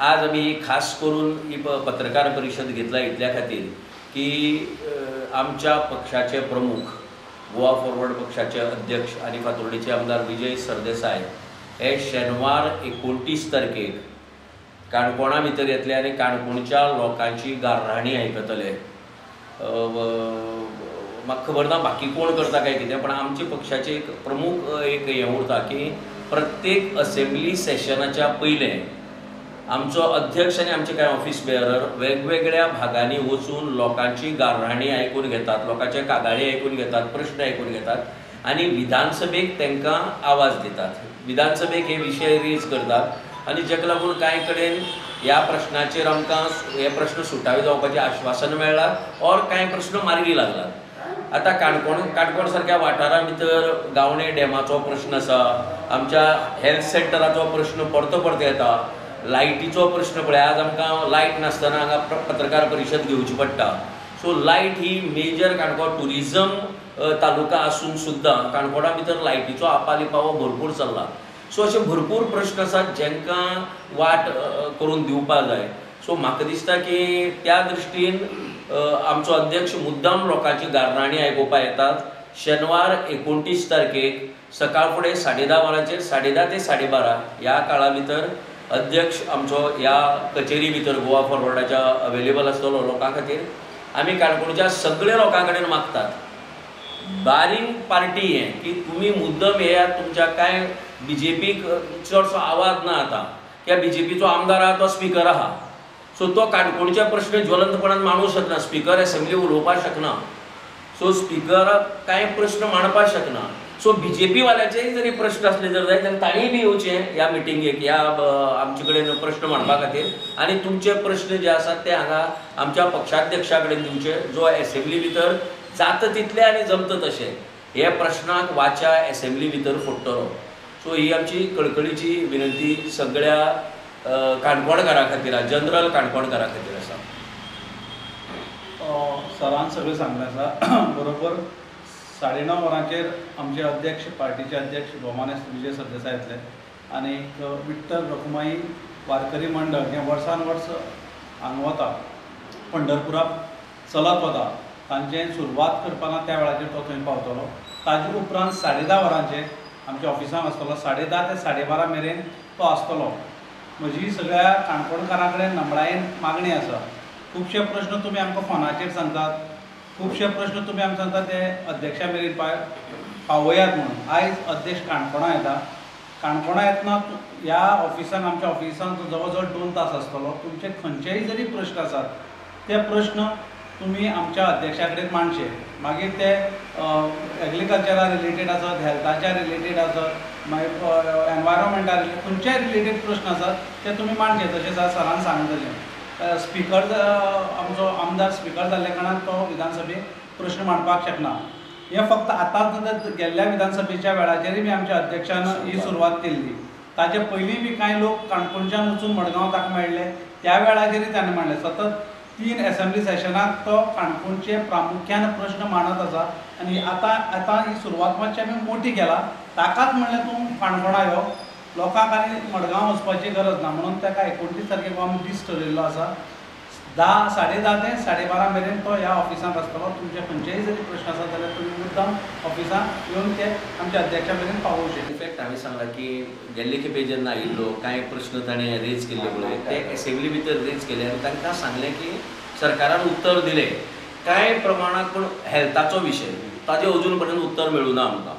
आज आमी खास करून ही पत्रकार परिशद घेतला इतल्या खातीर की आमच्या पक्षाचे प्रमुख गोवा फॉरवर्ड पक्षाचे अध्यक्ष आनी फातोर्डेचे आमदार विजय सरदेसाय हे शेनवार 29 तारखेक काणकोणा भितर येतले आनी काणकोणच्या लोकांची गाराणी आयकतले. म्हाका खबर ना बाकी कोण करता काय कितें, पण आमचे पक्षाचे एक प्रमुख एक हें उरता की प्रत्येक असेंब्ली सेशनाच्या पयलें आमचो अध्यक्ष आनी आमचे कांय ऑफिस बेअरर वेगवेगळ्या भागांनी वचून लोकांची गाराणी आयकून घेतात, लोकांचे कागाळी आयकून घेतात, प्रश्न आयकून घेतात आनी विधानसभेक तांकां आवाज दितात. विधानसभेक हे विशय रेज करतात आनी जाका लागून कांय कडेन ह्या प्रश्नाचेर आमकां हे प्रश्न सुटावे जावपाचें आश्वासन मेळ्ळां ऑर कांय प्रश्न मार्गी लागला. आतां काणकोण सारक्या वाठारा भितर गावणे डॅमाचो प्रश्न आसा, आमच्या हेल्थ सेंटराचो प्रश्न परतो परतो येता, लायटीचो प्रश्न पळय आज आमकां लायट नासतना हांगा पत्रकार परिशद घेवची पडटा. सो लायट ही मेजर काणकोण ट्युरिजम तालुका आसून सुद्दां काणकोणा भितर लायटीचो आपालिपावो भरपूर चल्ला. सो अशे भरपूर प्रश्न आसात जांकां वाट करून दिवपाक जाय. सो म्हाका दिसता की त्या दृश्टीन आमचो अध्यक्ष मुद्दाम लोकांची गाराणी आयकुपाक येतात. शेनवार 29 तारखेक सकाळ फुडें 10:30 वरांचेर 10:30 ते 12:30 ह्या काळा भितर अध्यक्ष आमचो ह्या कचेरी भितर गोवा फॉरवर्डाच्या अवेलेबल आसतलो लोकां खातीर. आमी काणकोणच्या सगळ्या लोकां कडेन मागतात बारींग पार्टी हें की तुमी मुद्दम येयात. तुमच्या कांय बीजेपीक चडसो आवाज ना आतां, कित्याक बीजेपीचो आमदार आहा तो स्पिकर आहा, सो तो काणकोणचे प्रश्न ज्वलंतपणान मांडूंक शकना, स्पिकर एसेंब्ली उलोवपाक शकना, सो स्पिकर कांय प्रश्न मांडपाक शकना. सो बीजेपी वाल्याचेय जरी प्रश्न आसले जर जाय जाल्यार तांणी बी येवचें ह्या मिटिंगेक, ह्या आमचे कडेन प्रश्न मांडपा खातीर आनी तुमचे प्रश्न जे आसात ते हांगा आमच्या पक्षाध्यक्षा कडेन दिवचे, जो एसेंब्ली भितर जाता तितले आनी जमता तशें हे प्रश्नाक वाचा एसेंब्ली भितर फोडटलो. सो ही आमची कळकळीची विनंती सगळ्या काणकोणकारां खातीर, जनरल काणकोणकारां खातीर आसा. सरान सगळें सांगलें आसा बरोबर. 9:30 वरांचेर आमचे अध्यक्ष, पार्टीचे अध्यक्ष भोवमानेस्त विजय सरदेसाय येतले आनी विठ्ठल रखुमाई वारकरी मंडळ हें वर्सान वर्स हांगा वता, पंढरपुराक चलत वता, तांचें सुरवात करपाना त्या वेळाचेर तो थंय पावतलो. ताजे उपरांत 10:30 वरांचेर आमच्या ऑफिसान आसतलो, 10:30 ते 12:30 मेरेन तो आसतलो. म्हजी सगळ्या काणकोणकारां कडेन नमळायेन मागणी आसा, खुबशे प्रश्न तुमी आमकां फोनाचेर सांगतात, खुबशे प्रश्न तुमी आमकां सांगतात ते अध्यक्षा मेरेन पावयात म्हणून. आयज अध्यक्ष काणकोणा येता, काणकोणा येतना ह्या ऑफिसान, आमच्या ऑफिसान तो जवळ जवळ 2 तास आसतलो. तुमचे खंयचेय जरी प्रश्न आसात ते प्रश्न तुमी आमच्या अध्यक्षा कडेन मांडचे, मागीर ते एग्रीकल्चरा रिलेटेड आसत, हेल्थाच्या रिलेटेड आसत, मागीर एनवायरमेंटा रिलेटेड, खंयच्याय रिलेटेड प्रश्न आसात ते तुमी मांडचे. तशें सरान सांगलें तशें स्पिकर, आमचो आमदार स्पिकर जाल्ल्या कारणान तो विधानसभेक प्रश्न मांडपाक शकना. हें फक्त आतांच गेल्ल्या विधानसभेच्या वेळाचेरूय बी आमच्या अध्यक्षान ही सुरवात केल्ली. ताचे पयलीं बी कांय लोक काणकोणच्यान वचून मडगांव ताका मेळ्ळे, त्या वेळाचेरूय ताणें मांडलें. सतत 3 एसेंब्ली सेशनाक तो काणकोणचे प्रामुख्यान प्रश्न मांडत आसा आनी आतां आतां ही सुरवात मातशी आमी मोठी केला. ताकाच म्हणलें तूं काणकोणा यो, लोकांक आनी मडगांव वचपाची गरज ना म्हणून ताका 29 तारखेक आमी दीस ठरयल्लो आसा. 10:30 ते 12:30 मेरेन तो ह्या ऑफिसांत आसतलो. तुमचे खंयचेय जरी प्रश्न आसात जाल्यार तुमी मुद्दाम ऑफिसांत येवन ते आमच्या अध्यक्षा मेरेन पावोवचे. इनफॅक्ट हांवें सांगलां की गेल्ले खेपे जेन्ना आयिल्लो कांय प्रश्न ताणें रेज केल्ले पळय ते एसेंब्ली भितर रेज केले आनी तांकां सांगलें की सरकारान उत्तर दिलें कांय प्रमाणांत, पूण हेल्थाचो विशय ताजें अजून पर्यंत उत्तर मेळूं ना आमकां.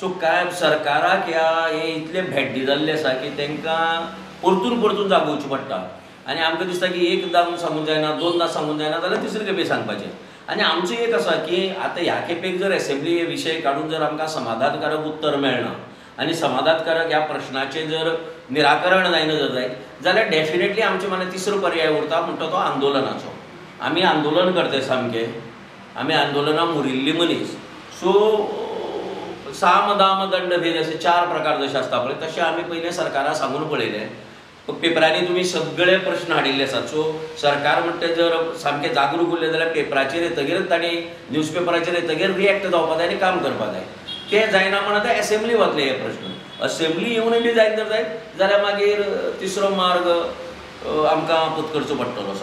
सो कांय सरकाराक ह्या हें इतलें भेड्डे जाल्लें आसा की तांकां परतून परतून जागोवचें पडटा आनी आमकां दिसता की एकदां सांगूंक जायना, दोनदां सांगूंक जायना जाल्यार तिसरे खेपे सांगपाचें. आनी आमचें एक आसा की आतां ह्या खेपेक जर एसेंब्ली हे विशय काडून जर आमकां समाधानकारक उत्तर मेळना आनी समाधानकारक ह्या प्रश्नाचें जर निराकरण जायना जर जायत जाल्यार डेफिनेटली आमचे मनांत तिसरो पर्याय उरता म्हणटा तो आंदोलनाचो. आमी आंदोलन करता सामकें, आमी आंदोलनां मुरिल्ली मनीस. सो साम दाम दंड भेद असे 4 प्रकार जशे आसता पळय तशें आमी पयलें सरकाराक सांगून पळयलें. पेपरांनी तुमी सगळे प्रश्न हाडिल्ले आसात. सो सरकार म्हणटा जर सामकें जागरूक उरलें जाल्यार पेपराचेर येतगीरच तांणी न्यूजपेपराचेर येतगीर रिएक्ट जावपा जाय आनी काम करपा जाय. तें जायना म्हण आतां एसेंब्ली वतले हे प्रश्न. असेंब्ली येवनय बी जायत जर जायत जाल्यार मागीर तिसरो मार्ग आमकां पत्करचो पडटलो.